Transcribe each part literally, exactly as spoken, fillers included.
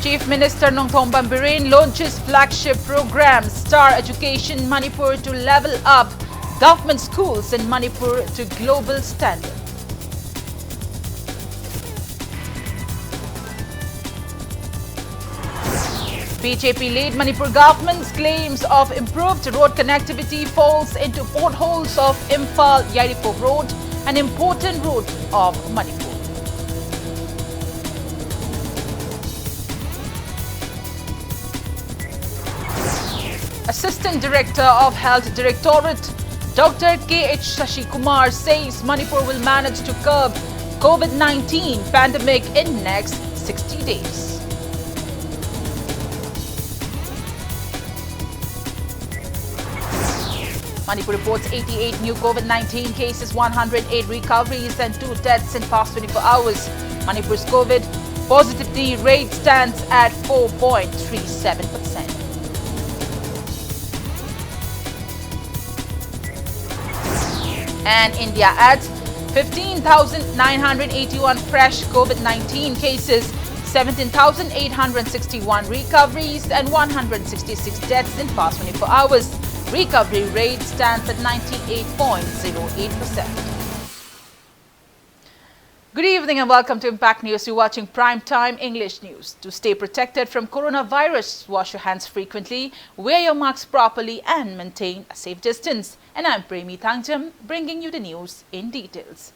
Chief Minister Nongthombam Biren launches flagship program Star Education Manipur to level up government schools in Manipur to global standard. B J P-led Manipur government's claims of improved road connectivity falls into potholes of Imphal Yairipok Road, an important road of Manipur. Assistant Director of Health Directorate, Doctor K H Shashi Kumar, says Manipur will manage to curb COVID nineteen pandemic in next sixty days. Manipur reports eighty-eight new COVID nineteen cases, one hundred eight recoveries and two deaths in past twenty-four hours. Manipur's COVID positivity rate stands at four point three seven percent. And India adds fifteen thousand nine hundred eighty-one fresh COVID nineteen cases, seventeen thousand eight hundred sixty-one recoveries and one hundred sixty-six deaths in past twenty-four hours. Recovery rate stands at ninety-eight point zero eight percent. Good evening and welcome to Impact News. You're watching Prime Time English News. To stay protected from coronavirus, wash your hands frequently, wear your masks properly and maintain a safe distance. And I'm Premi Thangjam, bringing you the news in details.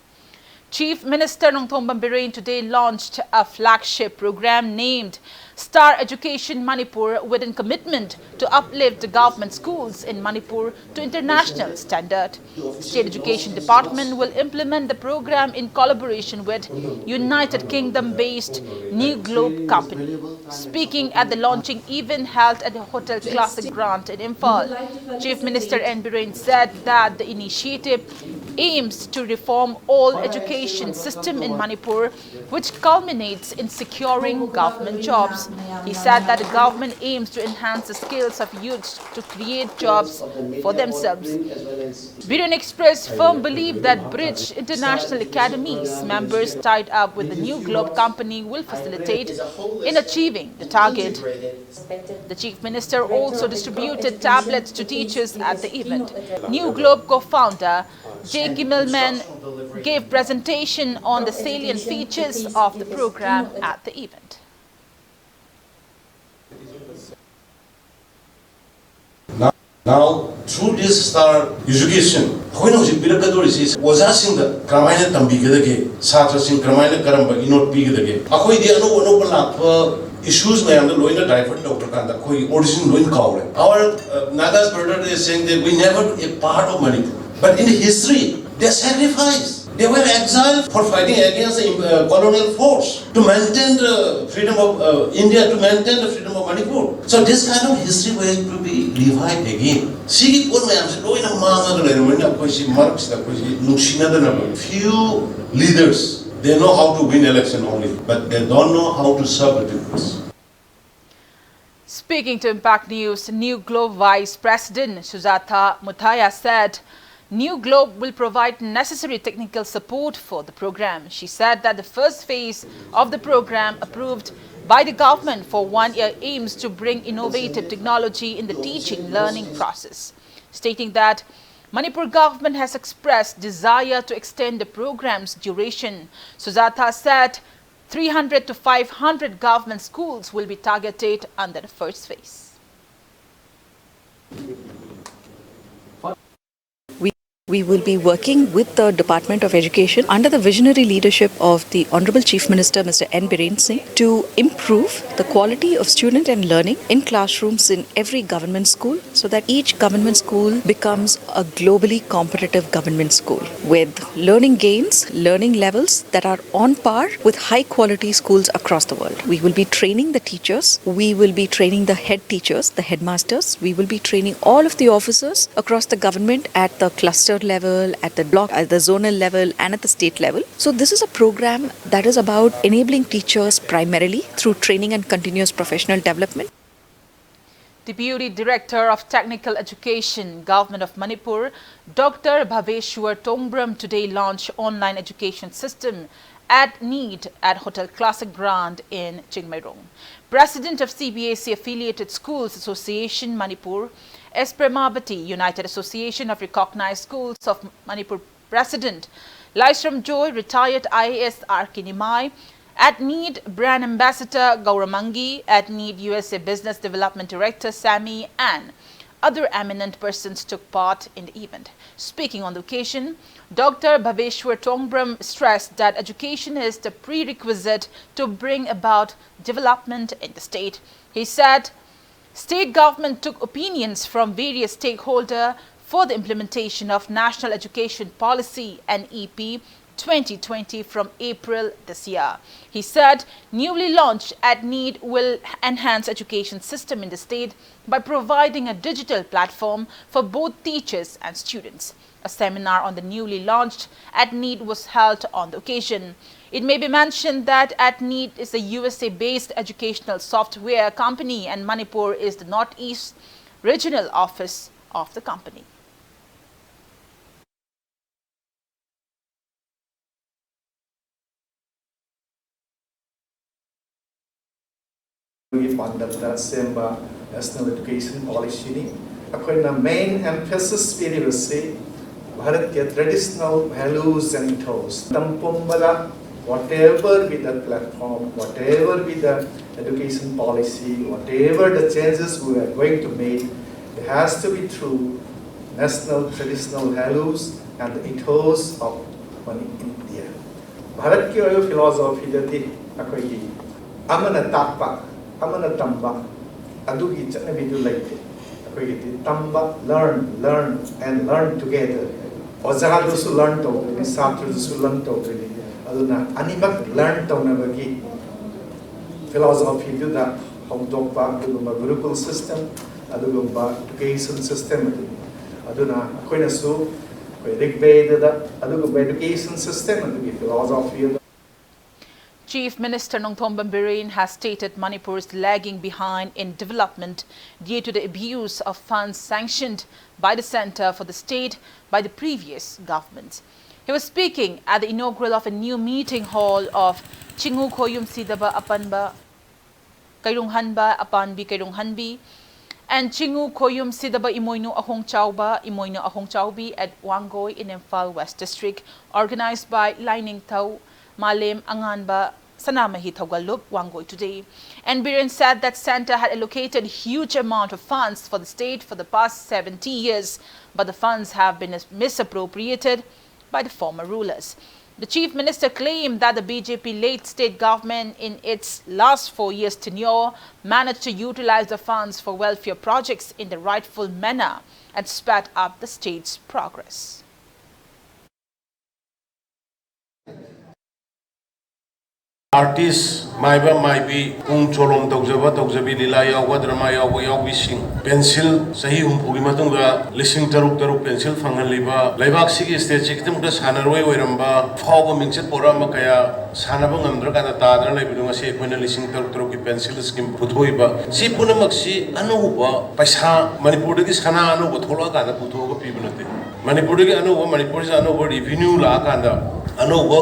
Chief Minister Nongthombam Biren today launched a flagship program named Star Education Manipur, with a commitment to uplift the government schools in Manipur to international standard. The State Education Department will implement the program in collaboration with United Kingdom-based New Globe Company. Speaking at the launching event held at the Hotel Classic Grand in Imphal, Chief Minister N Biren said that the initiative aims to reform all education system in Manipur, which culminates in securing government jobs. He said that the government aims to enhance the skills of youths to create jobs for themselves. Biren expressed firm belief that Bridge International Academy's members tied up with the New Globe Company will facilitate in achieving the target. The Chief Minister also distributed tablets to teachers at the event. New Globe co-founder Jay Kimmelman gave presentation on the salient features of the program at the event. Now, through this star education, ꯑꯩꯈꯣꯏꯅ ꯍꯧꯖꯤꯛ ꯄꯤꯔꯛꯀꯗꯧꯔꯤꯁꯤ ꯑꯣꯖꯥꯁꯤꯡꯗ ꯀꯔꯝꯍꯥꯏꯅ ꯇꯝꯕꯤꯒꯗꯒꯦ, ꯁꯥꯇ꯭ꯔꯁꯤꯡ ꯀꯔꯝꯍꯥꯏꯅ ꯀꯔꯝꯕ ꯏꯅꯣꯠ ꯄꯤꯒꯗꯒꯦ? ꯑꯩꯈꯣꯏꯗꯤ ꯑꯅꯧ ꯑꯅꯧꯕ ꯂꯥꯛꯄ issues ꯃꯌꯥꯝꯗ ꯂꯣꯏꯅ divert ꯇꯧꯈ꯭ꯔꯀꯥꯟꯗ ꯑꯩꯈꯣꯏꯒꯤ origin ꯂꯣꯏꯅ ꯀꯥꯎꯔꯦ. Our uh, Nagas brother is saying that we never a part of Manipur, but in the history they sacrificed. They were exiled for fighting against the uh, colonial force to maintain the freedom of uh, India, to maintain the freedom of Manipur. So this kind of history was to be revived again. ꯁꯤꯒꯤ ꯄꯣꯠ ꯃꯌꯥꯝꯁꯦ ꯂꯣꯏꯅ ꯃꯥꯡꯉꯒ ꯂꯩꯔꯕꯅꯤꯅ ꯑꯩꯈꯣꯏꯁꯤ ꯃꯔꯛꯁꯤꯗ ꯑꯩꯈꯣꯏꯁꯤ ꯅꯨꯡꯁꯤꯅꯗꯅꯕ. Few leaders, they know how to win election only, but they don't know how to serve the people. Speaking to Impact News, New Globe Vice President Sujatha Muthaya said New Globe will provide necessary technical support for the program. She said that the first phase of the program, approved by the government for one year, aims to bring innovative technology in the teaching learning process, stating that Manipur government has expressed desire to extend the program's duration. Sujatha said three hundred to five hundred government schools will be targeted under the first phase. We will be working with the Department of Education under the visionary leadership of the Honorable Chief Minister Mister N Biren Singh to improve the quality of student and learning in classrooms in every government school, so that each government school becomes a globally competitive government school with learning gains, learning levels that are on par with high quality schools across the world. We will be training the teachers, we will be training the head teachers, the headmasters, we will be training all of the officers across the government at the cluster level, at the block, at the zonal level, and at the state level. So, this is a program that is about enabling teachers primarily through training and continuous professional development. Deputy Director of Technical Education, Government of Manipur, Doctor Bhaveshwar Tongbram, today launched online education system ADNEED at Hotel Classic Ground in Chingmeirong. President of C B S E affiliated schools association Manipur, S Premabati, United Association of Recognized Schools of Manipur President Laishram Joy, retired I A S R K Nimai, ADNEED brand ambassador Gauramangi, ADNEED U S A business development director Sammy, and other eminent persons took part in the event. Speaking on the occasion, Doctor Bhaveshwar Tongbram stressed that education is the prerequisite to bring about development in the state. He said, state government took opinions from various stakeholders for the implementation of National Education Policy, N E P, twenty twenty from April this year. He said newly launched ADNEED will enhance education system in the state by providing a digital platform for both teachers and students. A seminar on the newly launched ADNEED was held on the occasion. It may be mentioned that ADNEED is a U S A-based educational software company and Manipur is the Northeast regional office of the company. ꯒꯤ ꯄꯥꯟꯗꯝꯗ ꯁꯦꯝꯕ National Education Policyꯅꯤ꯫ ꯑꯩꯈꯣꯏꯅ main emphasis ꯄꯤꯔꯤꯕꯁꯤ ꯚꯥꯔꯠꯀꯤ traditional values and ethos꯫ ꯃꯇꯝ ꯄꯨꯝꯕꯗ, whatever be the platform, whatever be the education policy, whatever the changes we are going to make, it has to be through national traditional values and the ethos of Mani-, India꯫ ꯚꯥꯔꯠꯀꯤ ꯑꯣꯏꯕ philosophyꯗꯗꯤ ꯑꯩꯈꯣꯏꯒꯤ ꯑꯃꯅ ꯇꯥꯛꯄ, ꯑꯃꯅ ꯇꯝꯕ, ꯑꯗꯨꯒꯤ ꯆꯠꯅꯕꯤꯗꯨ ꯂꯩꯇꯦ꯫ ꯑꯩꯈꯣꯏꯒꯤꯗꯤ ꯇꯝꯕ, learn, learn and learn together꯫ ꯑꯣꯖꯥꯗꯨꯁꯨ learn ꯇꯧꯗꯣꯏꯅꯤ, ꯁꯥꯇ꯭ꯔꯗꯨꯁꯨ learn ꯇꯧꯗꯣꯏꯅꯤ꯫ ꯑꯗꯨꯅ ꯑꯅꯤꯃꯛ learn ꯇꯧꯅꯕꯒꯤ philosophyꯗꯨꯗ ꯍꯧꯗꯣꯛꯄ ꯑꯗꯨꯒꯨꯝꯕ Gurukul system, ꯑꯗꯨꯒꯨꯝꯕ education system ꯑꯗꯨꯅꯤ꯫ ꯑꯗꯨꯅ ꯑꯩꯈꯣꯏꯅꯁꯨ ꯔꯤꯒ ꯕꯦꯗꯗ ꯑꯗꯨꯒꯨꯝꯕ education system ꯑꯗꯨꯒꯤ philosophy ꯑꯗꯨ Chief Minister Nongthombam Biren has stated Manipur is lagging behind in development due to the abuse of funds sanctioned by the centre for the state by the previous government. He was speaking at the inaugural of a new meeting hall of Chingu Khoyum Sidaba Apanba Kairunghanba Apanbi Kairunghanbi and Chingu Khoyum Sidaba Imoinu Ahongchauba Imoinu Ahongchaubi at Wangoi in Imphal West District, organized by Lainingthau Malem Anganba Sanamahi Thogalup Wangoi today. And Biren said that centre had allocated huge amount of funds for the state for the past seventy years, but the funds have been misappropriated by the former rulers. The Chief Minister claimed that the B J P-led state government in its last four years tenure managed to utilize the funds for welfare projects in the rightful manner and sped up the state's progress. Artist ꯃꯥꯏꯕ ꯃꯥꯏꯕꯤ ꯄꯨꯡ ꯆꯣꯂꯣꯝ ꯇꯧꯖꯕ ꯇꯧꯖꯕꯤ ꯂꯤꯂꯥ ꯌꯥꯎꯕ drama ꯌꯥꯎꯕ ꯌꯥꯎꯕꯤꯁꯤꯡ pencil ꯆꯍꯤ ꯍꯨꯝꯐꯨꯒꯤ ꯃꯇꯨꯡꯗ ꯂꯤꯁꯤꯡ ꯇꯔꯨꯛ ꯇꯔꯨꯛ pencil ꯐꯪꯍꯜꯂꯤꯕ ꯂꯩꯕꯥꯛꯁꯤꯒꯤ stateꯁꯤ ꯈꯤꯇꯪꯗ ꯁꯥꯟꯅꯔꯣꯏ ꯑꯣꯏꯔꯝꯕ ꯐꯥꯎꯕ ꯃꯤꯡꯆꯠ ꯄꯣꯔꯛꯑꯝꯕ ꯀꯌꯥ ꯁꯥꯟꯅꯕ ꯉꯝꯗ꯭ꯔꯀꯥꯟꯗ ꯇꯥꯗꯅ ꯂꯩꯕꯗꯨ ꯉꯁꯤ ꯑꯩꯈꯣꯏꯅ ꯂꯤꯁꯤꯡ ꯇꯔꯨꯛ ꯇꯔꯨꯛꯀꯤ pencil scheme ꯄꯨꯊꯣꯛꯏꯕ ꯁꯤ ꯄꯨꯝꯅꯃꯛꯁꯤ ꯑꯅꯧꯕ ꯄꯩꯁꯥ ꯃꯅꯤꯄꯨꯔꯗꯒꯤ ꯁꯅꯥ ꯑꯅꯧꯕ ꯊꯣꯛꯂꯛꯑꯀꯥꯟꯗ ꯄꯨꯊꯣꯛꯑꯒ ꯄꯤꯕ ꯅꯠꯇꯦ꯫ ꯃꯅꯤꯄꯨꯔꯗꯒꯤ ꯑꯅꯧꯕ ꯃꯅꯤꯄꯨꯔꯁꯤꯗ ꯑꯅꯧꯕ revenue ꯂꯥꯛꯑꯀꯥꯟꯗ ꯑꯅꯧꯕ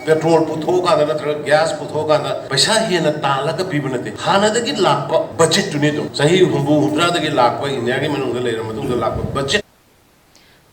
petrol ꯄꯨꯊꯣꯛꯑꯀꯥꯟꯗ ꯅꯠꯇ꯭ꯔꯒ gas ꯄꯨꯊꯣꯛꯑꯀꯥꯟꯗ ꯄꯩꯁꯥ ꯍꯦꯟꯅ ꯇꯥꯜꯂꯒ ꯄꯤꯕ ꯅꯠꯇꯦ꯫ ꯍꯥꯟꯅꯗꯒꯤ ꯂꯥꯛꯄ budgetꯇꯨꯅꯤ ꯑꯗꯨꯝ ꯆꯍꯤ ꯍꯨꯝꯐꯨ ꯍꯨꯝꯗ꯭ꯔꯥꯗꯒꯤ ꯂꯥꯛꯄ ꯏꯟꯗꯤꯌꯥꯒꯤ ꯃꯅꯨꯡꯗ ꯂꯩꯔ ꯃꯇꯨꯡꯗ ꯂꯥꯛꯄ budget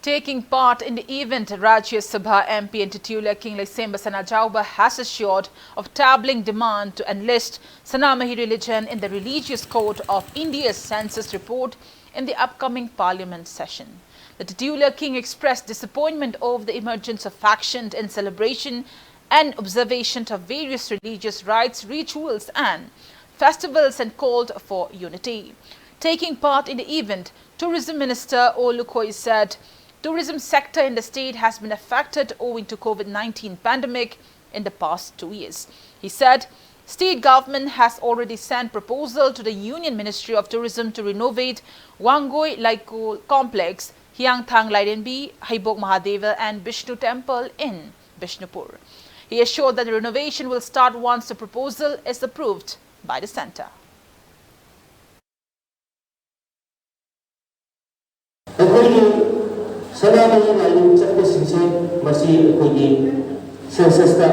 Taking part in the event, Rajya Sabha M P and Titiula King Leisemba Sanajaoba has assured of tabling demand to enlist Sanamahi religion in the Religious Code of India's census report in the upcoming parliament session. The Titiula King expressed disappointment over the emergence of faction in celebration and observation of various religious rites, rituals and festivals and called for unity. Taking part in the event, Tourism Minister O Lukhoi said tourism sector in the state has been affected owing to COVID nineteen pandemic in the past two years. He said state government has already sent proposal to the Union Ministry of Tourism to renovate Wangoi Laikol complex Hiangthang Lairenbi, Heibok Mahadeva and Bishnu Temple in Bishnupur. He assured that the renovation will start once the proposal is approved by the centre. ꯑꯩꯈꯣꯏꯒꯤ ꯁꯅꯥꯃꯍꯤ ꯂꯥꯏꯅꯤꯡ ꯆꯠꯄꯁꯤꯡꯁꯦ ꯃꯁꯤ ꯑꯩꯈꯣꯏꯒꯤ ꯁꯦꯟꯁꯁꯇ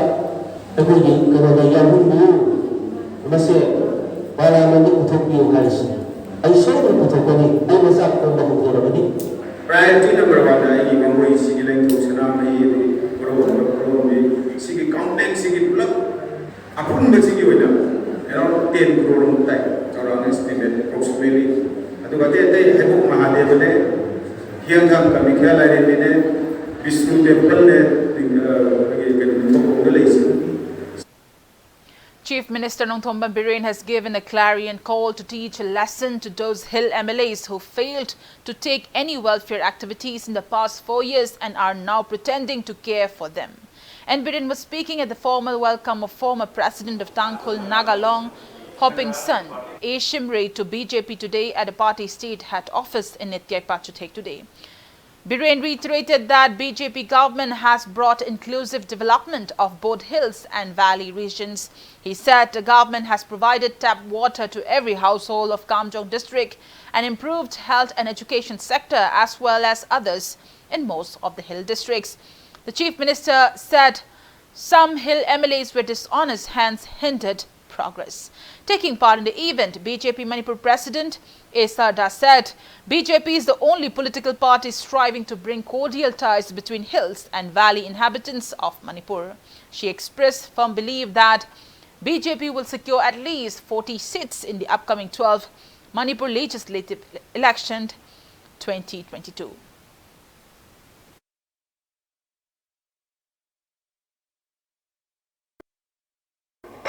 ꯑꯩꯈꯣꯏꯒꯤ ꯀꯩꯅꯣꯗ ꯌꯥꯎꯍꯟꯕꯤꯌꯨ, ꯃꯁꯦ ꯄꯥꯔꯂꯤꯌꯥꯃꯦꯟꯗ ꯄꯨꯊꯣꯛꯄꯤꯌꯨ ꯍꯥꯏꯔꯤꯁꯤ ꯑꯩ ꯁꯣꯏꯗꯅ ꯄꯨꯊꯣꯛꯀꯅꯤ꯫ ꯑꯩ ꯃꯆꯥꯛ ꯈꯣꯝꯕ ꯍꯧꯗꯣꯔꯕꯅꯤ꯫ Priority number one ꯑꯩꯒꯤ ꯃꯔꯨꯑꯣꯏꯁꯤꯒꯤ ꯂꯦꯡꯊꯧ ꯁꯅꯥꯃꯍꯤ ꯑꯗꯒꯤ ꯀꯣꯔꯣꯟꯕ ꯀꯣꯔꯣꯟꯕꯤ ꯁꯤꯒꯤ ꯀꯝꯄ꯭ꯂꯦꯛꯁꯁꯤꯒꯤ ꯄꯨꯂꯞ ꯑꯄꯨꯟꯕꯁꯤꯒꯤ ꯑꯣꯏꯅ around ten crore ꯃꯨꯛ ꯇꯥꯏ, ꯆꯥꯎꯔꯥꯛꯅ estimate approximately꯫ ꯑꯗꯨꯒ ꯑꯇꯩ ꯑꯇꯩ ꯍꯩꯕꯣꯛ ꯃꯍꯥꯗꯦꯕꯅꯦ, ꯍꯤꯌꯥꯡꯊꯥꯡ ꯀꯥꯃꯈ꯭ꯌꯥ ꯂꯥꯏꯔꯦꯝꯕꯤꯅꯦ, ꯕꯤꯁꯅꯨ temple ꯅꯦ, ꯑꯩꯈꯣꯏꯒꯤ ꯀꯩꯅꯣ ꯃꯈꯣꯡꯗ ꯂꯩꯁꯦ꯫ Chief Minister Nongthombam Biren has given a clarion call to teach a lesson to those Hill M L As who failed to take any welfare activities in the past four years and are now pretending to care for them. N Biren was speaking at the formal welcome of former President of Tangkhul Naga Long, Hoping Son, A Shimray, to B J P today at a party state head office in Nitya Pachuthek today. Biren reiterated that B J P government has brought inclusive development of both hills and valley regions. He said the government has provided tap water to every household of Kamjong district and improved health and education sector as well as others in most of the hill districts. The Chief Minister said some Hill M L As were dishonest, hence hindered progress. Taking part in the event, B J P Manipur President A Sarda said B J P is the only political party striving to bring cordial ties between hills and valley inhabitants of Manipur. She expressed firm belief that B J P will secure at least forty seats in the upcoming twelve Manipur legislative election twenty twenty-two.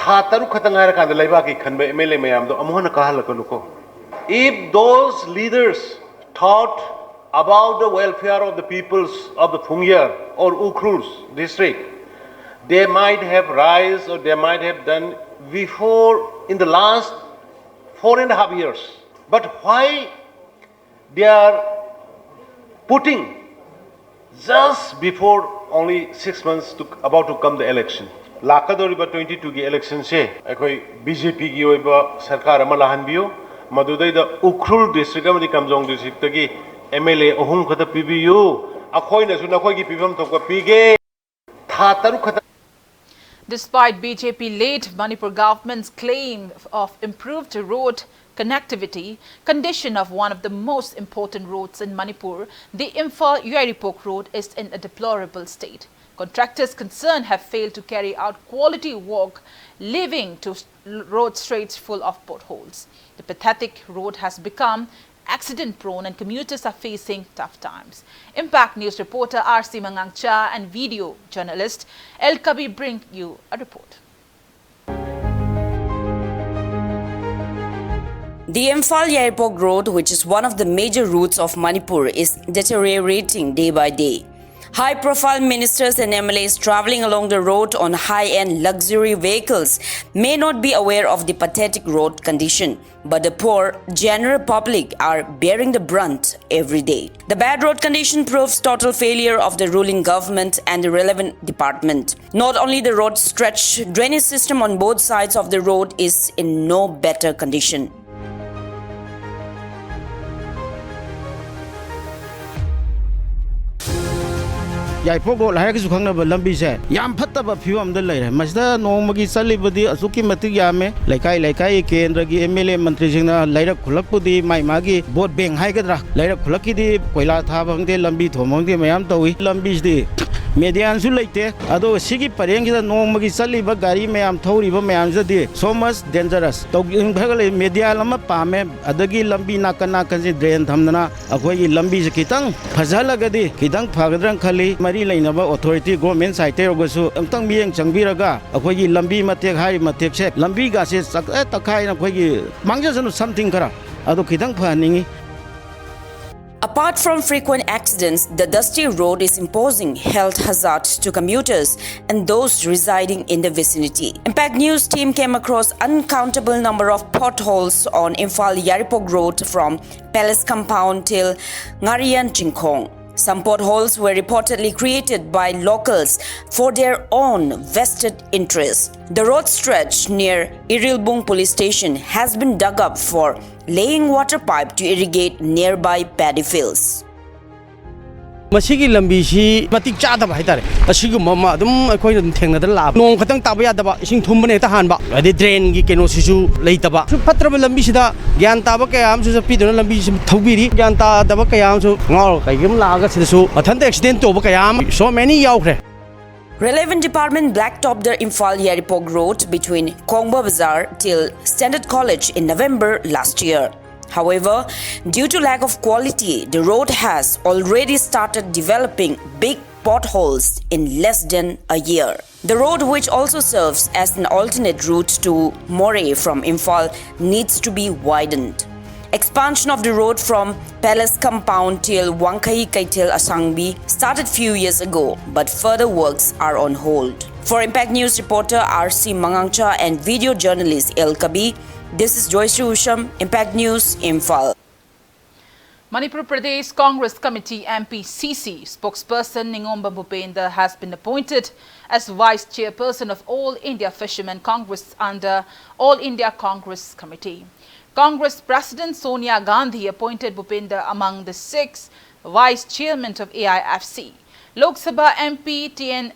ꯊꯥ ꯇꯔꯨꯛ ꯈꯛꯇ ꯉꯥꯏꯔꯀꯥꯟꯗ ꯂꯩꯕꯥꯛꯀꯤ ꯈꯟꯕ M L A ꯃꯌꯥꯝꯗꯣ ꯑꯃꯨꯛ ꯍꯟꯅ ꯀꯥꯍꯜꯂꯛꯀꯅꯨꯀꯣ꯫ If those leaders thought about the welfare of the peoples of the Phungyar or Ukhrul district, they might have rise or they might have done before in the last four and a half years. But why they are Putting just before only six months to about to come the election, ꯂꯥꯛꯀꯗꯧꯔꯤꯕ twenty twenty-twoꯒꯤ electionꯁꯦ ꯑꯩꯈꯣꯏ BJPꯒꯤ ꯑꯣꯏꯕ ꯁꯔꯀꯥꯔ ꯑꯃ ꯂꯥꯛꯍꯟꯕꯤꯌꯨ꯫ ꯃꯗꯨꯗꯩꯗ Ukhrul district ꯑꯃꯗꯤ ꯀꯥꯝꯖꯣꯡ districtꯇꯒꯤ MLA ꯑꯍꯨꯝ ꯈꯛꯇ ꯄꯤꯕꯤꯌꯨ꯫ ꯑꯩꯈꯣꯏꯅꯁꯨ ꯅꯈꯣꯏꯒꯤ ꯄꯤꯐꯝ ꯊꯣꯛꯄ ꯄꯤꯒꯦ꯫ ꯊꯥ ꯇꯔꯨꯛ ꯈꯛꯇ Despite BJP-led Manipur government's claim of improved road connectivity, condition of one of the most important roads in Manipur, the Imphal-Yairipok road, is in a deplorable state. Contractors concerned have failed to carry out quality work, leaving to s-, road streets full of potholes. The pathetic road has become accident-prone and commuters are facing tough times. Impact News reporter R C Mangangcha and video journalist El Kabi bring you a report. The Imphal Yairpok Road, which is one of the major routes of Manipur, is deteriorating day by day. High profile ministers and MLAs traveling along the road on high end luxury vehicles may not be aware of the pathetic road condition, but the poor, general public are bearing the brunt every day. The bad road condition proves total failure of the ruling government and the relevant department. Not only the road stretch, drainage system on both sides of the road is in no better condition. ꯌꯥꯏꯄꯣꯛ road ꯍꯥꯏꯔꯒꯁꯨ ꯈꯪꯅꯕ ꯂꯝꯕꯤꯁꯦ ꯌꯥꯝ ꯐꯠꯇꯕ ꯐꯤꯕꯝꯗ ꯂꯩꯔꯦ꯫ ꯃꯁꯤꯗ ꯅꯣꯡꯃꯒꯤ ꯆꯠꯂꯤꯕꯗꯤ ꯑꯁꯨꯛꯀꯤ ꯃꯇꯤꯛ ꯌꯥꯝꯃꯦ꯫ ꯂꯩꯀꯥꯏ ꯂꯩꯀꯥꯏꯒꯤ ꯀꯦꯟꯗ꯭ꯔꯒꯤ MLA ꯃꯟꯇ꯭ꯔꯤꯁꯤꯡꯅ ꯂꯩꯔꯛ ꯈꯨꯜꯂꯛꯄꯨꯗꯤ ꯃꯥꯏ ꯃꯥꯒꯤ ꯚꯣꯠ ꯕꯦꯡ ꯍꯥꯏꯒꯗ꯭ꯔꯥ, ꯂꯩꯔꯛ ꯈꯨꯜꯂꯛꯀꯤꯗꯤ ꯀꯣꯏꯂꯥ ꯊꯥꯕ ꯈꯪꯗꯦ, ꯂꯝꯕꯤ ꯊꯣꯟꯕ ꯈꯪꯗꯦ, ꯃꯌꯥꯝ ꯇꯧꯏ꯫ ꯂꯝꯕꯤꯁꯤꯗꯤ ꯃꯦꯗꯤꯌꯥꯟꯁꯨ ꯂꯩꯇꯦ꯫ ꯑꯗꯣ ꯁꯤꯒꯤ ꯄꯔꯦꯡꯁꯤꯗ ꯅꯣꯡꯃꯒꯤ ꯆꯠꯂꯤꯕ ꯒꯥꯔꯤ ꯃꯌꯥꯝ, ꯊꯧꯔꯤꯕ ꯃꯌꯥꯝꯁꯤꯗꯗꯤ so much dangerous ꯇꯧꯈ꯭ꯔꯒ ꯂꯩ꯫ ꯃꯦꯗꯤꯌꯥꯟ ꯑꯃ ꯄꯥꯝꯃꯦ, ꯑꯗꯒꯤ ꯂꯝꯕꯤ ꯅꯥꯀꯟ ꯅꯥꯀꯟꯁꯤ ꯗ꯭ꯔꯦꯟ ꯊꯝꯗꯅ ꯑꯩꯈꯣꯏꯒꯤ ꯂꯝꯕꯤꯁꯦ ꯈꯤꯇꯪ ꯐꯖꯍꯜꯂꯒꯗꯤ ꯈꯤꯇꯪ ꯐꯒꯗ꯭ꯔꯅ ꯈꯜꯂꯤ꯫ ꯃꯔꯤ ꯂꯩꯅꯕ ꯑꯣꯊꯣꯔꯤꯇꯤ, ꯒꯣꯔꯃꯦꯟ ꯁꯥꯏꯠꯇ ꯑꯣꯏꯔꯒꯁꯨ ꯑꯝꯇꯪ ꯃꯤꯠꯌꯦꯡ ꯆꯪꯕꯤꯔꯒ ꯑꯩꯈꯣꯏꯒꯤ ꯂꯝꯕꯤ ꯃꯇꯦꯛ, ꯍꯥꯏꯔꯤꯕ ꯃꯇꯦꯛꯁꯦ, ꯂꯝꯕꯤꯒꯥꯁꯦ ꯆꯥꯛ-, ꯑꯦ, ꯇꯛꯈꯥꯏꯅ ꯑꯩꯈꯣꯏꯒꯤ ꯃꯥꯡꯖꯁꯅꯨ something ꯈꯔ, ꯑꯗꯣ ꯈꯤꯇꯪ ꯐꯍꯟꯅꯤꯡꯉꯤ꯫ Apart from frequent accidents, the dusty road is imposing health hazards to commuters and those residing in the vicinity. Impact News team came across uncountable number of potholes on Imphal Yairipok Road from Palace Compound till Ngarian Chingkhong. Some potholes were reportedly created by locals for their own vested interests. The road stretch near Irilbung Police Station has been dug up for laying water pipe to irrigate nearby paddy fields. ꯃꯁꯤꯒꯤ ꯂꯝꯕꯤꯁꯤ ꯃꯇꯤꯛ ꯆꯥꯗꯕ ꯍꯥꯏꯇꯥꯔꯦ꯫ ꯑꯁꯤꯒꯨꯝꯕ ꯑꯃ ꯑꯗꯨꯝ ꯑꯩꯈꯣꯏꯅ ꯑꯗꯨꯝ ꯊꯦꯡꯅꯗꯅ ꯂꯥꯛꯑꯕ꯫ ꯅꯣꯡ ꯈꯛꯇꯪ ꯇꯥꯕ ꯌꯥꯗꯕ, ꯏꯁꯤꯡ ꯊꯨꯝꯕꯅ ꯍꯦꯛꯇ ꯍꯥꯟꯕ, ꯑꯗꯩ ꯗ꯭ꯔꯦꯟꯒꯤ ꯀꯩꯅꯣꯁꯤꯁꯨ ꯂꯩꯇꯕ꯫ ꯁꯨꯝ ꯐꯠꯇ꯭ꯔꯕ ꯂꯝꯕꯤꯁꯤꯗ ꯒ꯭ꯌꯥꯟ ꯇꯥꯕ ꯀꯌꯥ ꯑꯃꯁꯨ ꯆꯠꯄꯤꯗꯨꯅ ꯂꯝꯕꯤꯁꯤ ꯊꯧꯕꯤꯔꯤ꯫ ꯒ꯭ꯌꯥꯟ ꯇꯥꯗꯕ ꯀꯌꯥ ꯑꯃꯁꯨ ꯉꯥꯎꯔ ꯀꯩꯒꯨꯝ ꯂꯥꯛꯑꯒ ꯁꯤꯗꯁꯨ ꯃꯊꯟꯇ ꯑꯦꯛꯁꯤꯗꯦꯟ ꯇꯧꯕ ꯀꯌꯥ ꯑꯃ so many ꯌꯥꯎꯈ꯭ꯔꯦ꯫ Relevant department blacktopped the Imphal Yairipok road between Kongba Bazar till Standard College in November last year. However, due to lack of quality, the road has already started developing big potholes in less than a year. The road, which also serves as an alternate route to Moreh from Imphal, needs to be widened. Expansion of the road from Palace Compound till Wangkhei Keithel Asangbi started few years ago, but further works are on hold. For Impact News reporter R C Mangangcha and video journalist L Kabi, this is Joyce Usham, Impact News, Imphal. Manipur Pradesh Congress Committee, M P C C, spokesperson Ningomba Bhupender has been appointed as Vice Chairperson of All India Fishermen Congress under All India Congress Committee. Congress President Sonia Gandhi appointed Bhupender among the six Vice Chairmen of A I F C. Lok Sabha M P T N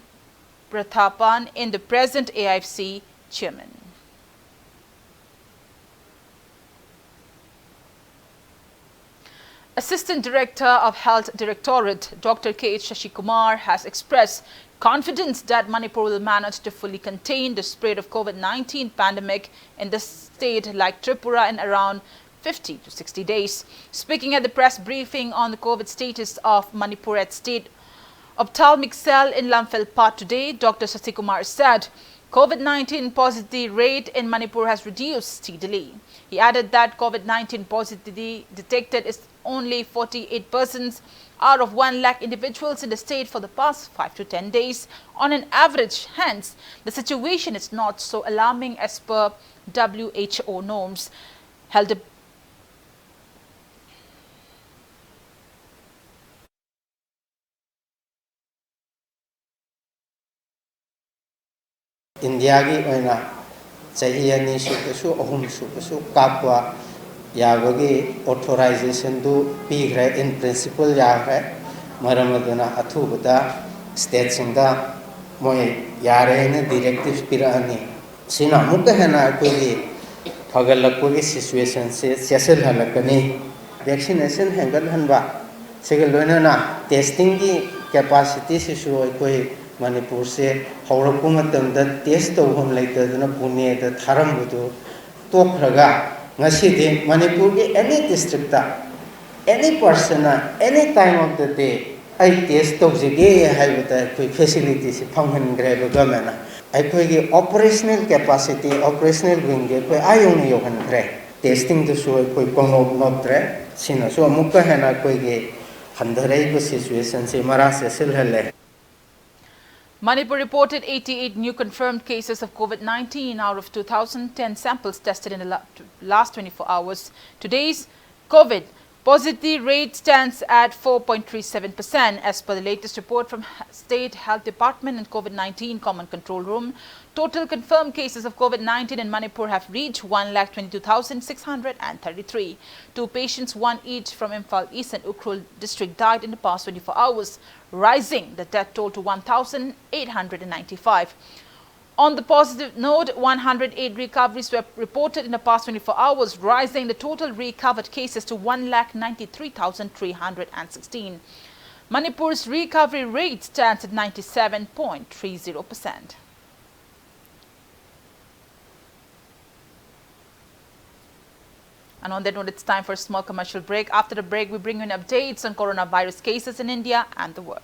Prathapan in the present A I F C Chairman. Assistant Director of Health Directorate, Doctor K H Shashi Kumar, has expressed confidence that Manipur will manage to fully contain the spread of COVID nineteen pandemic in the state like Tripura in around fifty to sixty days. Speaking at the press briefing on the COVID status of Manipur at State Ophthalmic Cell in Lamphel-Pat today, Doctor Shashi Kumar said COVID nineteen positivity rate in Manipur has reduced steadily. He added that COVID nineteen positivity detected is only forty-eight persons out of one lakh individuals in the state for the past five to ten days on an average. Hence, the situation is not so alarming as per W H O norms. Held a ꯏꯟꯗꯤꯌꯥꯒꯤ ꯑꯣꯏꯅ ꯆꯍꯤ ꯑꯅꯤ ꯁꯨꯕꯁꯨ ꯑꯍꯨꯝ ꯁꯨꯕꯁꯨ ꯀꯥꯞꯄ ꯌꯥꯕꯒꯤ ꯑꯣꯊꯣꯔꯥꯏꯖꯦꯁꯟꯗꯨ ꯄꯤꯈ꯭ꯔꯦ, in principle ꯌꯥꯈ꯭ꯔꯦ꯫ ꯃꯔꯝ ꯑꯗꯨꯅ ꯑꯊꯨꯕꯗ ꯁ꯭ꯇꯦꯠꯁꯤꯡꯗ ꯃꯣꯏ ꯌꯥꯔꯦ ꯍꯥꯏꯅ ꯗꯤꯔꯦꯛꯇꯤꯚ ꯄꯤꯔꯛꯑꯅꯤ꯫ ꯁꯤꯅ ꯑꯃꯨꯛꯀ ꯍꯦꯟꯅ ꯑꯩꯈꯣꯏꯒꯤ ꯐꯒꯠꯂꯛꯄꯒꯤ ꯁꯤꯆꯨꯋꯦꯁꯟꯁꯦ ꯆꯦꯠꯁꯤꯜꯍꯜꯂꯛꯀꯅꯤ꯫ ꯚꯦꯛꯁꯤꯅꯦꯁꯟ ꯍꯦꯟꯒꯠꯍꯟꯕ, ꯁꯤꯒ ꯂꯣꯏꯅꯅ ꯇꯦꯁꯇꯤꯡꯒꯤ ꯀꯦꯄꯥꯁꯤꯇꯤꯁꯤꯁꯨ ꯑꯩꯈꯣꯏ ꯃꯅꯤꯄꯨꯔꯁꯦ ꯍꯧꯔꯛꯄ ꯃꯇꯝꯗ ꯇꯦꯁ ꯇꯧꯐꯝ ꯂꯩꯇꯗꯅ ꯄꯨꯅꯦꯗ ꯊꯥꯔꯝꯕꯗꯨ ꯇꯣꯛꯈ꯭ꯔꯒ, ꯉꯁꯤꯗꯤ ꯃꯅꯤꯄꯨꯔꯒꯤ ꯑꯦꯅꯤ ꯗꯤꯁꯇ꯭ꯔꯤꯛꯇ, ꯑꯦꯅꯤ ꯄꯔꯁꯟꯅ, any time of the day ꯑꯩ ꯇꯦꯁ ꯇꯧꯖꯒꯦ ꯍꯥꯏꯕꯗ ꯑꯩꯈꯣꯏ ꯐꯦꯁꯤꯂꯤꯇꯤꯁꯤ ꯐꯪꯍꯟꯈ꯭ꯔꯦꯕ ꯒꯃꯦꯟꯅ꯫ ꯑꯩꯈꯣꯏꯒꯤ ꯑꯣꯄꯔꯦꯁꯅꯦꯜ ꯀꯦꯄꯥꯁꯤꯇꯤ, ꯑꯣꯄꯔꯦꯁꯅꯦꯜ ꯋꯤꯡꯗꯤ ꯑꯩꯈꯣꯏ ꯑꯥ ꯌꯧꯅ ꯌꯧꯍꯟꯈ꯭ꯔꯦ꯫ ꯇꯦꯁꯇꯤꯡꯗꯨꯁꯨ ꯑꯩꯈꯣꯏ ꯄꯪꯅꯣꯞ ꯅꯣꯞꯇ꯭ꯔꯦ꯫ ꯁꯤꯅꯁꯨ ꯑꯃꯨꯛꯀ ꯍꯦꯟꯅ ꯑꯩꯈꯣꯏꯒꯤ ꯍꯟꯊꯔꯛꯏꯕ ꯁꯤꯆꯨꯋꯦꯁꯟꯁꯤ ꯃꯔꯥ ꯆꯦꯠꯁꯤꯜꯍꯜꯂꯦ꯫ Manipur reported eighty-eight new confirmed cases of COVID nineteen out of two thousand ten samples tested in the la- last twenty-four hours. Today's COVID positivity rate stands at four point three seven percent as per the latest report from H- State Health Department and COVID nineteen Common Control Room. Total confirmed cases of COVID nineteen in Manipur have reached one lakh twenty-two thousand six hundred and thirty-three. Two patients, one each from Imphal East and Ukhrul district, died in the past twenty-four hours, rising the death toll to one thousand eight hundred and ninety-five. On the positive note, one hundred eight recoveries were reported in the past twenty-four hours, rising the total recovered cases to one lakh ninety-three thousand three hundred and sixteen. Manipur's recovery rate stands at ninety-seven point three zero percent. And on that note, it's time for a small commercial break. After the break, we bring you updates on coronavirus cases in India and the world.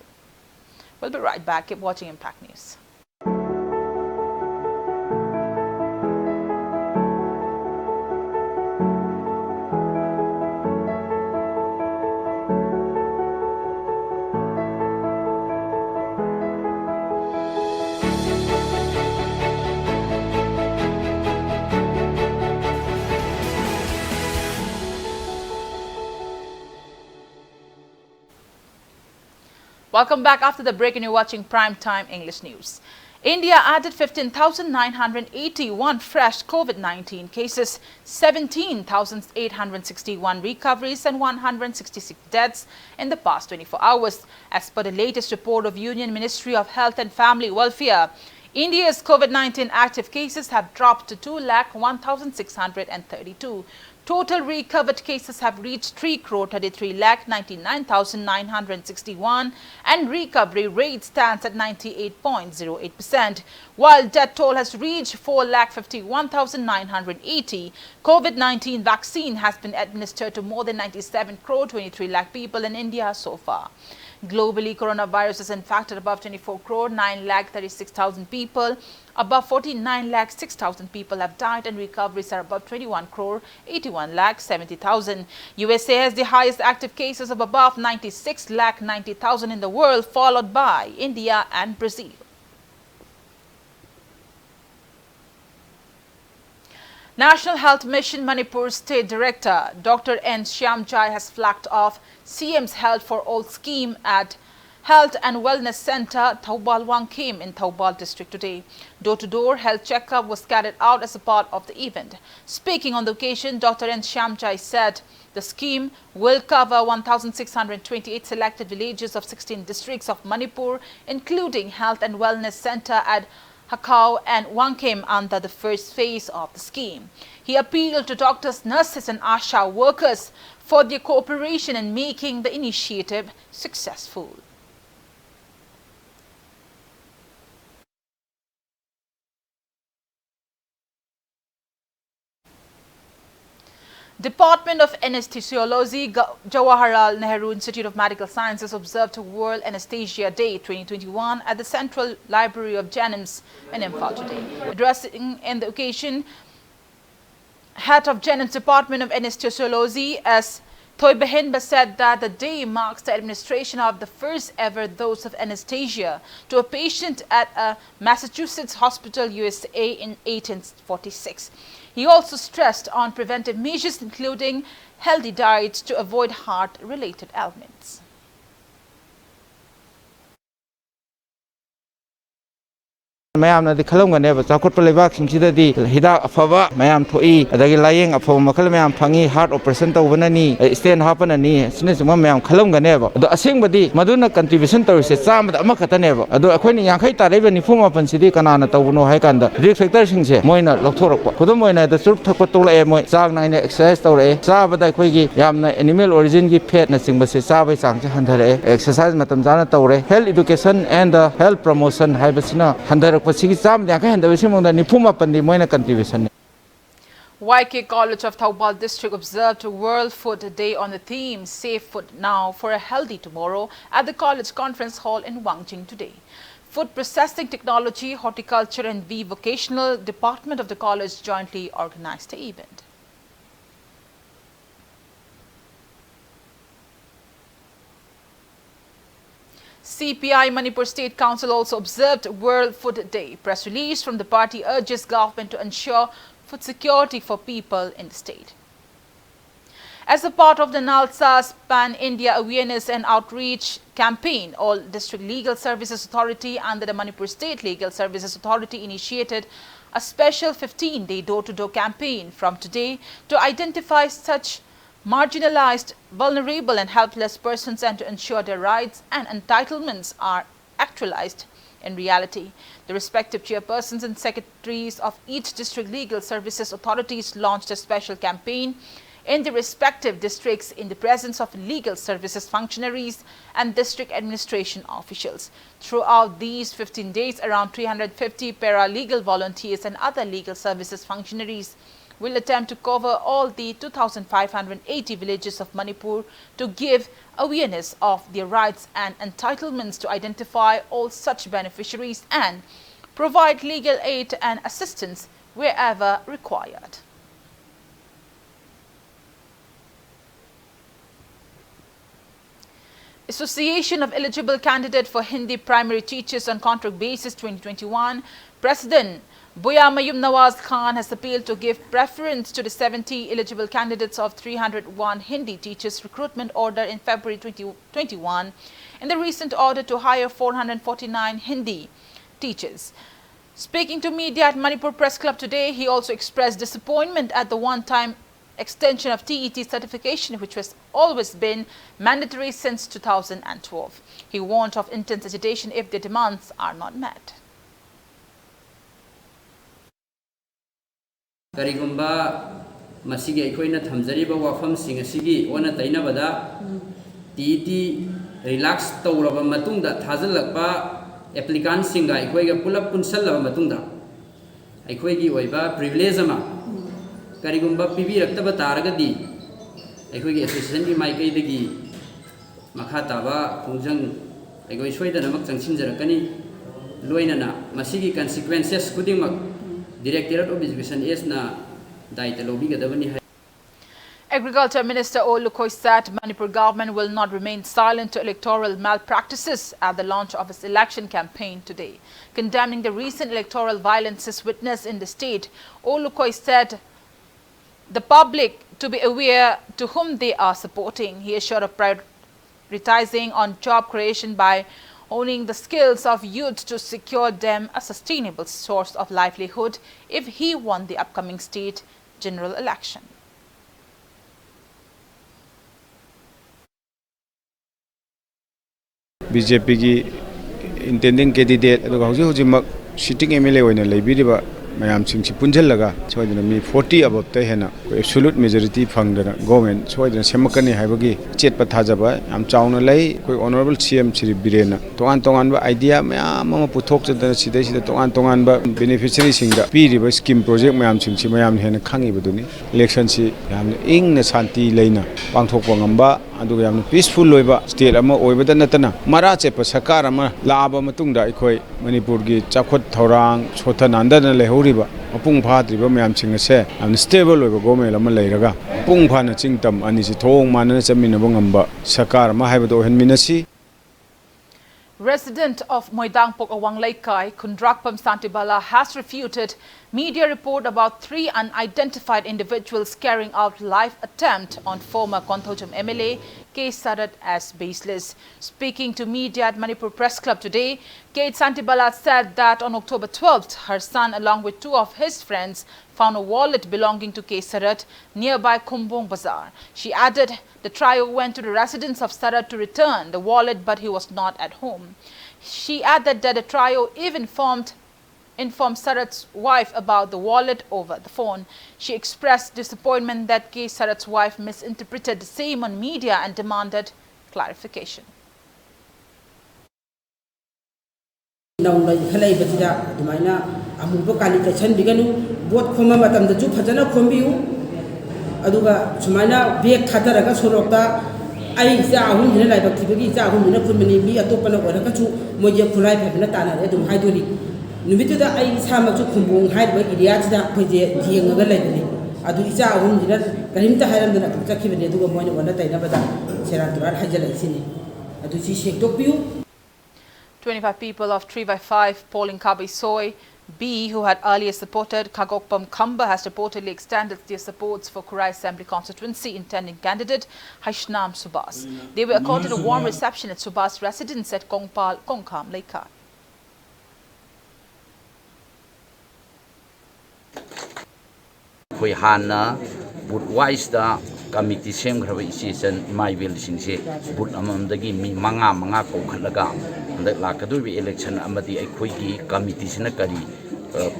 We'll be right back. Keep watching Impact News. Welcome back after the break, and you're watching Prime Time English News. India added fifteen thousand nine hundred eighty-one fresh COVID nineteen cases, seventeen thousand eight hundred sixty-one recoveries, and one hundred sixty-six deaths in the past twenty-four hours, as per the latest report of Union Ministry of Health and Family Welfare. India's COVID nineteen active cases have dropped to two lakh one thousand six hundred and thirty-two. Total recovered cases have reached three crore thirty-three lakh ninety-nine thousand nine hundred sixty-one, and recovery rate stands at ninety-eight point zero eight percent, while death toll has reached four lakh fifty-one thousand nine hundred eighty. COVID nineteen vaccine has been administered to more than ninety-seven crore twenty-three lakh people in India so far. Globally, coronavirus has infected above twenty-four crore nine lakh thirty-six thousand people. Above forty-nine lakh six thousand people have died, and recoveries are above twenty-one crore eighty-one lakh seventy thousand. U S A has the highest active cases of above ninety-six lakh ninety thousand in the world, followed by India and Brazil. National Health Mission Manipur State Director Doctor N Shyamjai has flagged off C M's Health for All scheme at Health and Wellness Center, Thoubal Wangkhem in Thoubal District today. Door-to-door health checkup was carried out as a part of the event. Speaking on the occasion, Doctor N Shyamjai said the scheme will cover one thousand six hundred twenty-eight selected villages of sixteen districts of Manipur, including Health and Wellness Center at Hakhao and Wangkhem under the first phase of the scheme. He appealed to doctors, nurses and ASHA workers for their cooperation in making the initiative successful. Department of Anesthesiology, Ga-, Jawaharlal Nehru Institute of Medical Sciences observed World Anesthesia Day twenty twenty-one at the Central Library of JNIMS in Imphal today. Addressing in the occasion, head of JNIMS Department of Anesthesiology, S Thoibahenba, said that the day marks the administration of the first ever dose of anesthesia to a patient at a Massachusetts hospital, U S A, in eighteen forty-six. He also stressed on preventive measures, including healthy diets, to avoid heart-related ailments. ꯃꯌꯥꯝꯅꯗꯤ ꯈꯜꯂꯝꯒꯅꯦꯕ, ꯆꯥꯎꯈꯠꯄ ꯂꯩꯕꯥꯛꯁꯤꯡꯁꯤꯗꯗꯤ ꯍꯤꯗꯥꯛ ꯑꯐꯕ ꯃꯌꯥꯝ ꯊꯣꯛꯏ, ꯑꯗꯒꯤ ꯂꯥꯏꯌꯦꯡ ꯑꯐꯕ ꯃꯈꯜ ꯃꯌꯥꯝ ꯐꯪꯏ, ꯍꯥꯔꯠ ꯑꯣꯄꯔꯦꯁꯟ ꯇꯧꯕꯅꯅꯤ, ꯁ꯭ꯇꯦꯟ ꯍꯥꯞꯄꯅꯅꯤ, ꯑꯁꯤꯅꯆꯤꯡꯕ ꯃꯌꯥꯝ ꯈꯜꯂꯝꯒꯅꯦꯕ꯫ ꯑꯗꯣ ꯑꯁꯦꯡꯕꯗꯤ ꯃꯗꯨꯅ ꯀꯟꯇ꯭ꯔꯤꯕ꯭ꯌꯨꯁꯟ ꯇꯧꯔꯤꯁꯦ ꯆꯥꯝꯃꯗ ꯑꯃꯈꯛꯇꯅꯦꯕ꯫ ꯑꯗꯣ ꯑꯩꯈꯣꯏꯅ ꯌꯥꯡꯈꯩ ꯇꯥꯔꯛꯏꯕ ꯅꯤꯐꯨ ꯃꯥꯄꯟꯁꯤꯗꯤ ꯀꯅꯥꯅ ꯇꯧꯕꯅꯣ ꯍꯥꯏ ꯀꯥꯟꯗ, ꯔꯤꯁ꯭ꯛ ꯐꯦꯛꯇꯔꯁꯤꯡꯁꯦ ꯃꯣꯏꯅ ꯂꯧꯊꯣꯔꯛꯄ꯫ ꯈꯨꯗꯝ ꯑꯣꯏꯅ, ꯍꯦꯛꯇ ꯆꯨꯔꯨꯞ ꯊꯛꯄ ꯇꯣꯛꯂꯛꯑꯦ, ꯃꯣꯏ ꯆꯥꯡ ꯅꯥꯏꯅ ꯑꯦꯛꯁꯔꯁꯥꯏꯁ ꯇꯧꯔꯛꯑꯦ, ꯆꯥꯕꯗ ꯑꯩꯈꯣꯏꯒꯤ ꯌꯥꯝꯅ ꯑꯦꯅꯤꯃꯦꯜ ꯑꯣꯔꯤꯖꯤꯟꯒꯤ ꯐꯦꯠꯅꯆꯤꯡꯕꯁꯦ ꯆꯥꯕꯒꯤ ꯆꯥꯡꯁꯦ ꯍꯟꯊꯔꯛꯑꯦ, ꯑꯦꯛꯁꯔꯁꯥꯏꯁ ꯃꯇꯝ ꯆꯥꯅ ꯇꯧꯔꯦ, health education and health promotion ꯍꯥꯏꯕꯁꯤꯅ ꯍꯟꯊꯔꯛꯄꯁꯤꯒꯤ ꯆꯥꯝꯃꯗ ꯌꯥꯡꯈꯩ ꯍꯟꯊꯕꯁꯤ ꯃꯅꯨꯡꯗ ꯅꯤꯐꯨ ꯃꯥꯄꯟꯗꯤ ꯃꯣꯏꯅ ꯀꯟꯇ꯭ꯔꯤꯕ꯭ꯌꯨꯁꯟꯅꯤ꯫ Y K College of Thoubal District observed World Food Day on the theme Safe Food Now for a Healthy Tomorrow at the college conference hall in Wangjing today. Food Processing Technology, Horticulture and Bee Vocational Department of the college jointly organized the event. C P I Manipur State Council also observed World Food Day. Press release from the party urges government to ensure food security for people in the state. As a part of the NALSA's Pan-India Awareness and Outreach Campaign, all District Legal Services Authority under the Manipur State Legal Services Authority initiated a special fifteen-day door-to-door campaign from today to identify such marginalized, vulnerable and helpless persons and to ensure their rights and entitlements are actualized in reality. The respective chairpersons and secretaries of each district legal services authorities launched a special campaign in the respective districts in the presence of legal services functionaries and district administration officials. Throughout these fifteen days, around three hundred fifty paralegal volunteers and other legal services functionaries will attempt to cover all the two thousand five hundred eighty villages of Manipur to give awareness of their rights and entitlements, to identify all such beneficiaries and provide legal aid and assistance wherever required. Association of Eligible Candidate for Hindi Primary Teachers on Contract Basis twenty twenty-one, President Buyamayum Nawaz Khan has appealed to give preference to the seventy eligible candidates of three hundred one Hindi teachers recruitment order in February twenty twenty-one in the recent order to hire four hundred forty-nine Hindi teachers. Speaking to media at Manipur Press Club today, he also expressed disappointment at the one-time extension of T E T certification, which has always been mandatory since two thousand twelve. He warned of intense agitation if their demands are not met. ꯀꯔꯤꯒꯨꯝꯕ ꯃꯁꯤꯒꯤ ꯑꯩꯈꯣꯏꯅ ꯊꯝꯖꯔꯤꯕ ꯋꯥꯐꯝꯁꯤꯡ ꯑꯁꯤꯒꯤ ꯑꯣꯟꯅ ꯇꯩꯅꯕꯗ T E T ꯔꯤꯂꯥꯛꯁ ꯇꯧꯔꯕ ꯃꯇꯨꯡꯗ ꯊꯥꯖꯤꯜꯂꯛꯄ ꯑꯦꯄ꯭ꯂꯤꯀꯥꯟꯁꯤꯡꯒ ꯑꯩꯈꯣꯏꯒ ꯄꯨꯂꯞ ꯄꯨꯟꯁꯤꯜꯂꯕ ꯃꯇꯨꯡꯗ ꯑꯩꯈꯣꯏꯒꯤ ꯑꯣꯏꯕ ꯄ꯭ꯔꯤꯚꯤꯂꯦꯖ ꯑꯃ ꯀꯔꯤꯒꯨꯝꯕ ꯄꯤꯕꯤꯔꯛꯇꯕ ꯇꯥꯔꯒꯗꯤ ꯑꯩꯈꯣꯏꯒꯤ ꯑꯦꯁꯣꯁꯤꯌꯦꯁꯟꯒꯤ ꯃꯥꯏꯀꯩꯗꯒꯤ ꯃꯈꯥ ꯇꯥꯕ ꯈꯣꯡꯖꯪ ꯑꯩꯈꯣꯏ ꯁꯣꯏꯗꯅꯃꯛ ꯆꯪꯁꯤꯟꯖꯔꯛꯀꯅꯤ꯫ ꯂꯣꯏꯅꯅ ꯃꯁꯤꯒꯤ ꯀꯟꯁꯤꯀ꯭ꯋꯦꯟꯁꯦꯁ ꯈꯨꯗꯤꯡꯃꯛ Directorate of Education Sꯅ ꯗꯥꯏꯇ ꯂꯧꯕꯤꯒꯗꯕꯅꯤ ꯍꯥꯏ꯫ Agriculture Minister O Lukhoy said Manipur government will not remain silent to electoral malpractices at the launch of its election campaign today. Condemning the recent electoral violences witnessed in the state, O Lukhoy said the public to be aware to whom they are supporting. He assured of prioritizing on job creation by honing the skills of youth to secure them a sustainable source of livelihood if he won the upcoming state general election. B J ꯄꯤꯒꯤ intending candidate ꯑꯗꯨꯒ ꯍꯧꯖꯤꯛ ꯍꯧꯖꯤꯛꯃꯛ sitting M L A ꯑꯣꯏꯅ ꯂꯩꯕꯤꯔꯤꯕ ꯃꯌꯥꯝꯁꯤꯡꯁꯤ ꯄꯨꯟꯁꯤꯜꯂꯒ ꯁꯣꯏꯗꯅ ꯃꯤ forty aboveꯇ ꯍꯦꯟꯅ ꯑꯩꯈꯣꯏ absolute majority ꯐꯪꯗꯅ government ꯁꯣꯏꯗꯅ ꯁꯦꯝꯃꯛꯀꯅꯤ ꯍꯥꯏꯕꯒꯤ ꯑꯆꯦꯠꯄ ꯊꯥꯖꯕ ꯌꯥꯝ ꯆꯥꯎꯅ ꯂꯩ꯫ ꯑꯩꯈꯣꯏ Honourable C M ꯁ꯭ꯔꯤ ꯕꯤꯔꯦꯟꯅ ꯇꯣꯉꯥꯟ ꯇꯣꯉꯥꯟꯕ idea ꯃꯌꯥꯝ ꯑꯃ ꯄꯨꯊꯣꯛꯆꯗꯅ ꯁꯤꯗꯩꯁꯤꯗ ꯇꯣꯉꯥꯟ ꯇꯣꯉꯥꯟꯕ beneficiaryꯁꯤꯡꯗ ꯄꯤꯔꯤꯕ scheme project ꯃꯌꯥꯝꯁꯤꯡꯁꯤ ꯃꯌꯥꯝꯅ ꯍꯦꯟꯅ ꯈꯪꯉꯤꯕꯗꯨꯅꯤ꯫ Electionꯁꯤ ꯌꯥꯝꯅ ꯏꯪꯅ ꯁꯥꯟꯇꯤ ꯂꯩꯅ ꯄꯥꯡꯊꯣꯛꯄ ꯉꯝꯕ ꯑꯗꯨꯒ ꯌꯥꯝꯅ peaceful ꯑꯣꯏꯕ state ꯑꯃ ꯑꯣꯏꯕꯗ ꯅꯠꯇꯅ ꯃꯔꯥ ꯆꯦꯠꯄ ꯁꯔꯀꯥꯔ ꯑꯃ ꯂꯥꯛꯑꯕ ꯃꯇꯨꯡꯗ ꯑꯩꯈꯣꯏ ꯃꯅꯤꯄꯨꯔꯒꯤ ꯆꯥꯎꯈꯠ ꯊꯧꯔꯥꯡ ꯁꯣꯠꯊ ꯅꯥꯟꯗꯗꯅ ꯂꯩꯍꯧꯔꯤꯕ ꯃꯄꯨꯡ ꯐꯥꯗ꯭ꯔꯤꯕ ꯃꯌꯥꯝꯁꯤꯡ ꯑꯁꯦ ꯌꯥꯝꯅ stable ꯑꯣꯏꯕ government ꯑꯃ ꯂꯩꯔꯒ ꯃꯄꯨꯡ ꯐꯥꯅ ꯆꯤꯡ ꯇꯝ ꯑꯅꯤꯁꯤ ꯊꯣꯡ ꯃꯥꯟꯅꯅ ꯆꯠꯃꯤꯟꯅꯕ ꯉꯝꯕ ꯁꯔꯀꯥꯔ ꯑꯃ ꯍꯥꯏꯕꯗꯨ ꯑꯣꯏꯍꯟꯃꯤꯟꯅꯁꯤ꯫ Resident of Moidangpok Awang Leikai, Khundrakpam Santibala has refuted media report about three unidentified individuals carrying out life attempt on former Konthoujam M L A K Sarat as baseless. Speaking to media at Manipur Press Club today, Kate Santibala said that on October twelfth, her son, along with two of his friends, found a wallet belonging to K Sarat nearby Khumbung Bazaar. She added the trio went to the residence of Sarat to return the wallet, but he was not at home. She added that the trio even informed informed Sarat's wife about the wallet over the phone. She expressed disappointment that K Sarat's wife misinterpreted the same on media and demanded clarification. ꯅꯧꯅ ꯏꯟꯈꯠꯂꯛꯏꯕꯁꯤꯗ ꯑꯗꯨꯃꯥꯏꯅ ꯑꯃꯨꯕ Kali ꯇꯩꯁꯟꯕꯤꯒꯅꯨ꯫ Vote ꯈꯣꯝꯕ ꯃꯇꯝꯗꯁꯨ ꯐꯖꯅ ꯈꯣꯝꯕꯤꯌꯨ꯫ ꯑꯗꯨꯒ ꯁꯨꯃꯥꯏꯅ bag ꯊꯥꯗꯔꯒ ꯁꯣꯔꯣꯛꯇ ꯑꯩ ꯏꯆꯥ ꯑꯍꯨꯝꯁꯤꯅ ꯂꯥꯏꯕꯛ ꯊꯤꯕꯒꯤ ꯏꯆꯥ ꯑꯍꯨꯝꯁꯤꯅ ꯈꯨꯟꯕꯅꯤ, ꯃꯤ ꯑꯇꯣꯞꯄꯅ ꯑꯣꯏꯔꯒꯁꯨ ꯃꯣꯏꯁꯦ ꯈꯨꯠꯂꯥꯏ ꯐꯕꯅ ꯇꯥꯟꯅꯔꯦ ꯑꯗꯨꯝ ꯍꯥꯏꯗꯣꯔꯤ꯫ ꯅꯨꯃꯤꯠꯇꯨꯗ ꯑꯩ ꯏꯁꯥꯃꯛꯁꯨ ꯈꯨꯝꯕꯣꯡ ꯍꯥꯏꯔꯤꯕ ꯑꯦꯔꯤꯌꯥꯁꯤꯗ ꯑꯩꯈꯣꯏꯁꯦ ꯌꯦꯡꯉꯒ ꯂꯩꯕꯅꯤ꯫ ꯑꯗꯨ ꯏꯆꯥ ꯑꯍꯨꯝꯁꯤꯅ ꯀꯔꯤꯝꯇ ꯍꯥꯏꯔꯝꯗꯅ ꯑꯗꯨꯝ ꯆꯠꯈꯤꯕꯅꯤ꯫ ꯑꯗꯨꯒ ꯃꯣꯏꯅ ꯑꯣꯟꯅ ꯇꯩꯅꯕꯗ ꯁꯦꯔꯥꯟ ꯇꯨꯔꯥꯟ ꯍꯥꯏꯖꯜꯂꯛꯏꯁꯤꯅꯤ꯫ ꯑꯗꯨ ꯁꯤ ꯁꯦꯡꯗꯣꯛꯄꯤꯌꯨ꯫ Twenty-five people of three by five polling Khabaisoi B, who had earlier supported Khagokpam Khamba, has reportedly extended their supports for Khurai Assembly Constituency intending candidate Haishnam Subhas. They were accorded a warm reception at Subhas' residence at Kongpal, Kongkham, Leikha. ꯑꯩꯈꯣꯏ ꯍꯥꯟꯅ ꯕꯨꯠ ꯋꯥꯏꯁꯇ committee ꯁꯦꯝꯈ꯭ꯔꯕ ꯏꯆꯦ ꯏꯆꯟ ꯏꯃꯥ ꯏꯕꯦꯜꯁꯤꯡꯁꯦ ꯕꯨꯠ ꯑꯃꯃꯝꯗꯒꯤ ꯃꯤ ꯃꯉꯥ ꯃꯉꯥ ꯀꯧꯈꯠꯂꯒ ꯍꯟꯗꯛ ꯂꯥꯛꯀꯗꯧꯔꯤꯕ election ꯑꯃꯗꯤ ꯑꯩꯈꯣꯏꯒꯤ ꯀꯃꯤꯇꯤꯁꯤꯅ ꯀꯔꯤ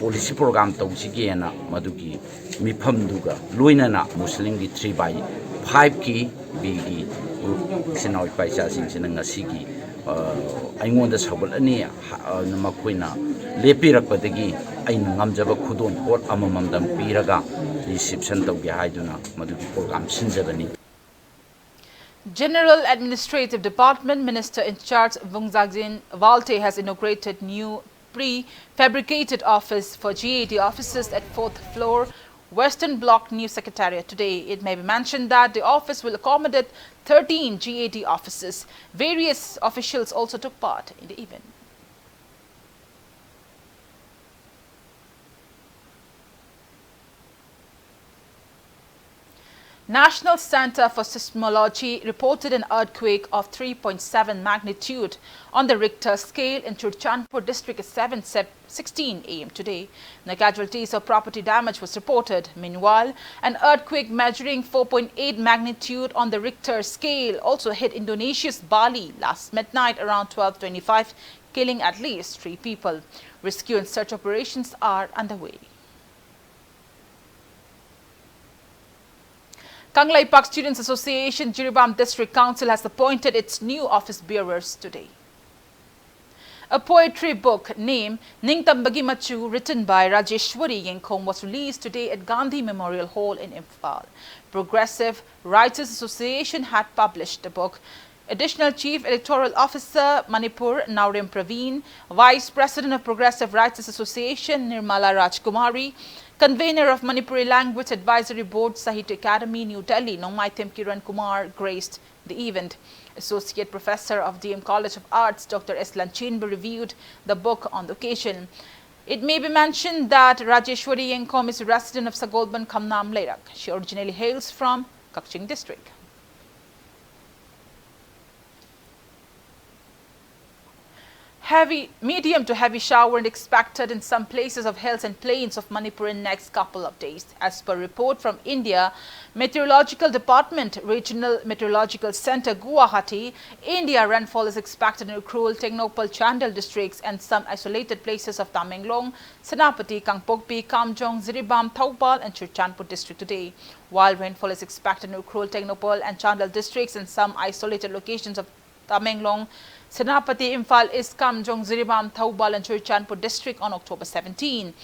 ꯄꯣꯂꯤꯁꯤ ꯄ꯭ꯔꯣꯒ꯭ꯔꯥꯝ ꯇꯧꯁꯤꯒꯦꯅ ꯃꯗꯨꯒꯤ ꯃꯤꯐꯝꯗꯨꯒ ꯂꯣꯏꯅꯅ ꯃꯨꯁꯂꯤꯝꯒꯤ ꯊ꯭ꯔꯤ ꯕꯥꯏ ꯐꯥꯏꯚꯀꯤ ꯕꯤꯒꯤ ꯒ꯭ꯔꯨꯞ ꯏꯆꯤꯟ ꯏꯅꯥꯎ ꯏꯄꯥ ꯏꯆꯥꯁꯤꯡꯁꯤꯅ ꯉꯁꯤꯒꯤ ꯑꯩꯉꯣꯟꯗ ꯁꯧꯒꯠꯂꯅꯤ ꯃꯈꯣꯏꯅ ꯂꯦꯞꯄꯤꯔꯛꯄꯗꯒꯤ ꯑꯩꯅ ꯉꯝꯖꯕ ꯈꯨꯗꯣꯜ ꯄꯣꯠ ꯑꯃꯃꯝꯗꯪ ꯄꯤꯔꯒ ꯔꯤꯁꯤꯞꯁꯟ ꯇꯧꯒꯦ ꯍꯥꯏꯗꯨꯅ ꯃꯗꯨꯒꯤ programme ꯁꯤꯟꯖꯕꯅꯤ꯫ General Administrative Department Minister in charge Vungzagin Valte has inaugurated new prefabricated office for G A D offices at fourth floor Western Block New Secretariat today. It may be mentioned that the office will accommodate thirteen G A D offices. Various officials also took part in the event. National Center for Seismology reported an earthquake of three point seven magnitude on the Richter scale in Churachandpur district at seven sep-, sixteen a m today. No casualties or property damage was reported. Meanwhile, an earthquake measuring four point eight magnitude on the Richter scale also hit Indonesia's Bali last midnight around twelve twenty-five, killing at least three people. Rescue and search operations are underway. Kangleipak Students Association, Jiribam District Council has appointed its new office bearers today. A poetry book named Ningtambagi Machu, written by Rajeshwari Yengkhom, was released today at Gandhi Memorial Hall in Imphal. Progressive Writers Association had published the book. Additional Chief Electoral Officer, Manipur, Naorem Praveen, Vice President of Progressive Writers Association, Nirmala Rajkumari, Convener of Manipuri Language Advisory Board, Sahitya Academy, New Delhi, Nongmaithem Kiran Kumar graced the event. Associate Professor of D M College of Arts, Doctor S Lanchinba, reviewed the book on the occasion. It may be mentioned that Rajeshwari Yengkhom is a resident of Sagolban Khamnam Leirak. She originally hails from Kakching District. Heavy, medium to heavy shower and expected in some places of hills and plains of Manipur in next couple of days. As per report from India Meteorological Department, Regional Meteorological Center, Guwahati, India rainfall is expected in Ukhrul, Tengnoupal, Chandel districts and some isolated places of Tamenglong, Senapati, Kangpokpi, Kamjong, Jiribam, Thoubal and Churachandpur district today. While rainfall is expected in Ukhrul, Tengnoupal and Chandel districts and some isolated locations of Tamenglong, Senapati, Imphal East, Kamjong, Jiribam, Thoubal and Churachandpur district on October seventeen.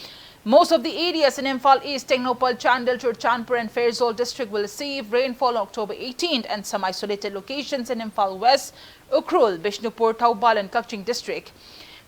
Most of the areas in Imphal East, Tengnoupal, Chandel, Churachandpur and Pherzawl district will receive rainfall on October eighteenth and some isolated locations in Imphal West, Ukhrul, Bishnupur, Thoubal and Kakching district.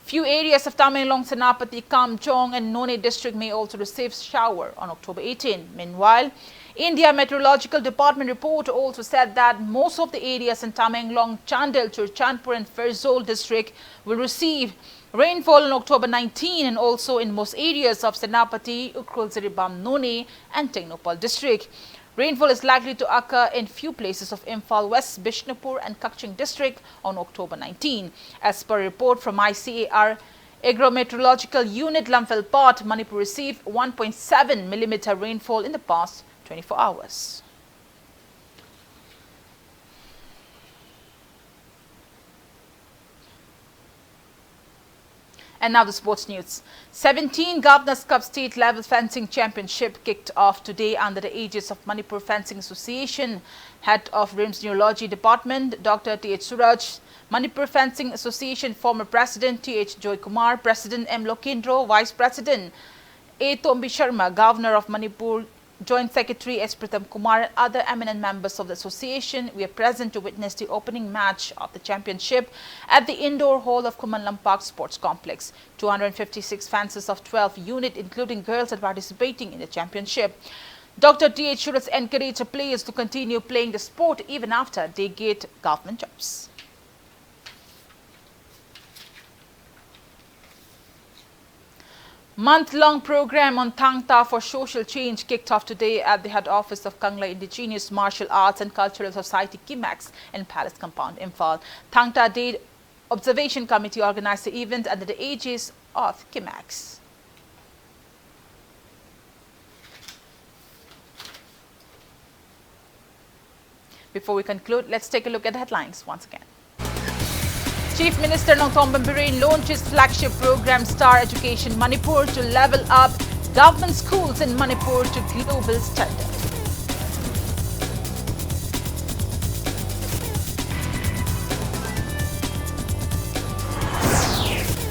Few areas of Tamenglong, Senapati, Kamjong and Noney district may also receive shower on October eighteen. Meanwhile, India Meteorological Department report also said that most of the areas in Tamenglong, Chandel, Churachandpur and Pherzawl district will receive rainfall on October nineteen and also in most areas of Senapati, Ukhrul, Jiribam, Noney and Tengnoupal district. Rainfall is likely to occur in few places of Imphal West, Bishnupur and Kakching district on October nineteen. As per report from I C A R Agrometeorological Unit Lamphel Part, Manipur received one point seven millimeter rainfall in the past twenty-four hours. And now the sports news. Seventeen Governors Cup State Level Fencing Championship kicked off today under the aegis of Manipur Fencing Association. Head of RIMS Neurology Department, Doctor T H Suraj, Manipur Fencing Association former President T H Joy Kumar, President M Lokendro, Vice President A Tombi Sharma, Governor of Manipur, Joint Secretary S Pritam Kumar and other eminent members of the association were present to witness the opening match of the championship at the indoor hall of Khuman Lampak Sports Complex. Two hundred fifty-six fences of twelve unit, including girls, are participating in the championship. Doctor T H Suraj encouraged players to continue playing the sport even after they get government jobs. Month-long program on Thangta for social change kicked off today at the head office of Kangla Indigenous Martial Arts and Cultural Society, KIMACS, in Palace Compound, Imphal. Thangta Day Observation Committee organized the event under the aegis of KIMACS. Before we conclude, let's take a look at the headlines once again. Chief Minister Nongthombam Biren launches flagship program Star Education Manipur to level up government schools in Manipur to global standard.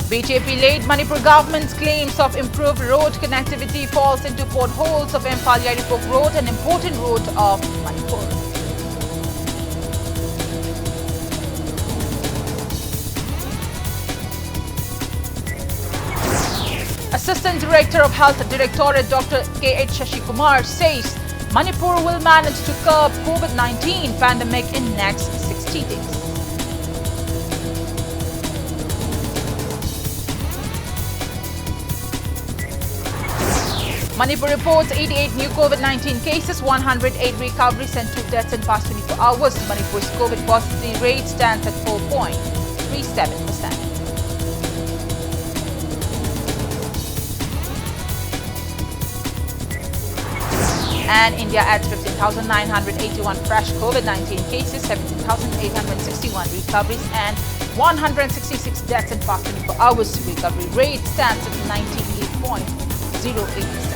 B J P-led Manipur government's claims of improved road connectivity falls into potholes of Imphal Yairipok Road, an important road of Manipur. Assistant Director of Health Directorate Doctor K H Shashi Kumar says Manipur will manage to curb COVID nineteen pandemic in next sixty days. Manipur reports eighty-eight new COVID nineteen cases, one hundred eight recoveries, and two deaths in past twenty-four hours. Manipur's COVID positivity rate stands at four point three seven percent. And India adds fifteen thousand nine hundred eighty-one fresh COVID nineteen cases, seventeen thousand eight hundred sixty-one recoveries, and one hundred sixty-six deaths in past twenty-four hours. Recovery rate stands at ninety-eight point zero eight percent.